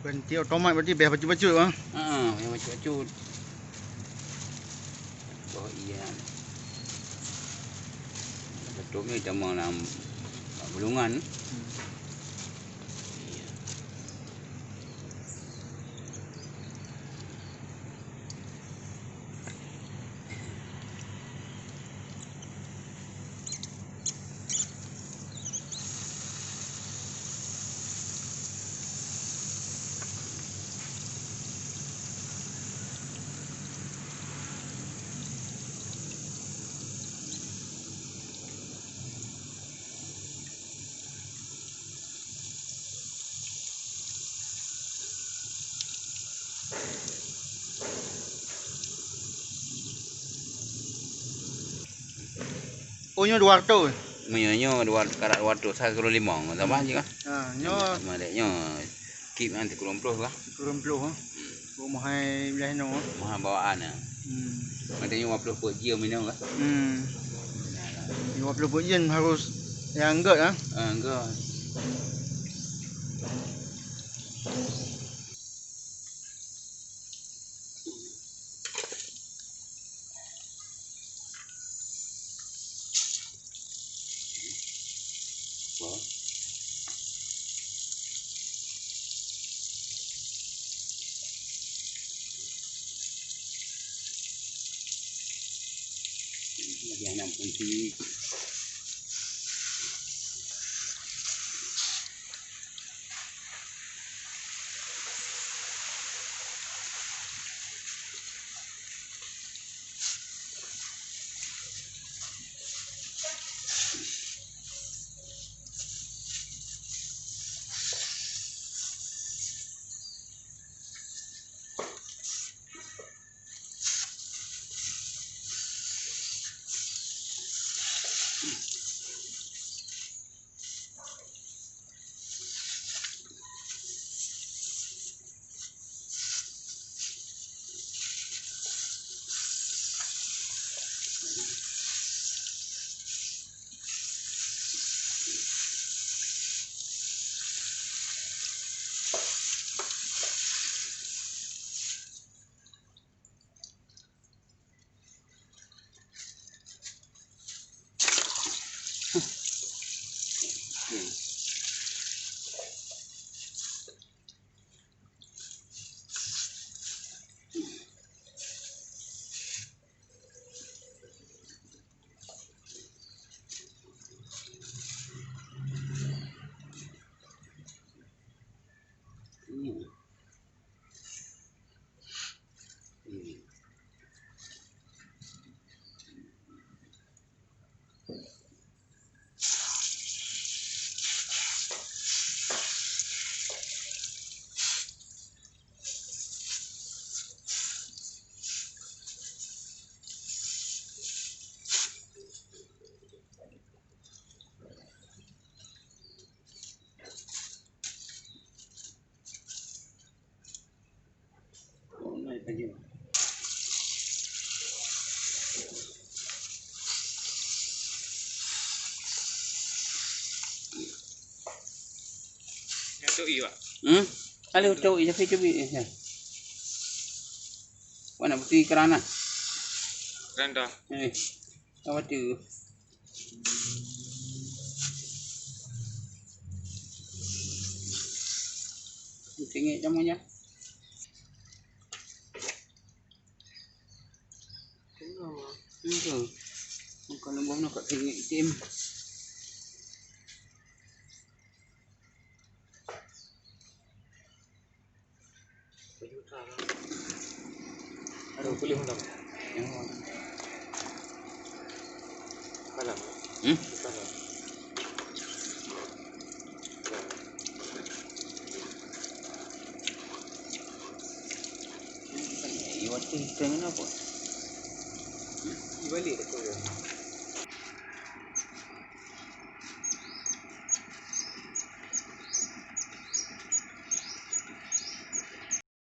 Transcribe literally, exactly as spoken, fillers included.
Ganti otomat berarti biasa bacut-bacut, ah. Ha, biasa bacut-bacut. Boh iya. Betul ni cuma nam bulungan. Hmm. Iya. Oh, nyoe dua ratus. Meunyoe nyoe dua, karat dua ratus, satu kilo limong, tambah je kan? Ha, nyoe. Sama dek nyoe. Kip kan tiga puluh lah. Tiga puluh, ha. Hmm. Rumah hai bilah nyoe. Rumah bawaan ya. Hmm. Macam nyoe dua puluh peuet jam ini lah. Hmm. Dua puluh peuet jam harus yang enggak, ha? Ah, enggak. Nyan cok ié, Pak. Hmm? Lalu cok ié, tapi cubit ié. Wah, nak bukti kerana. Kerana. Eh, apa tu? Tinggi kamu nya. Itu. Bukan lembab nak kat tinggi tim. Aduh, boleh makan. Malam. Hmm? Malam. Iwan tu ikan kenapa? Ibalik dah kau.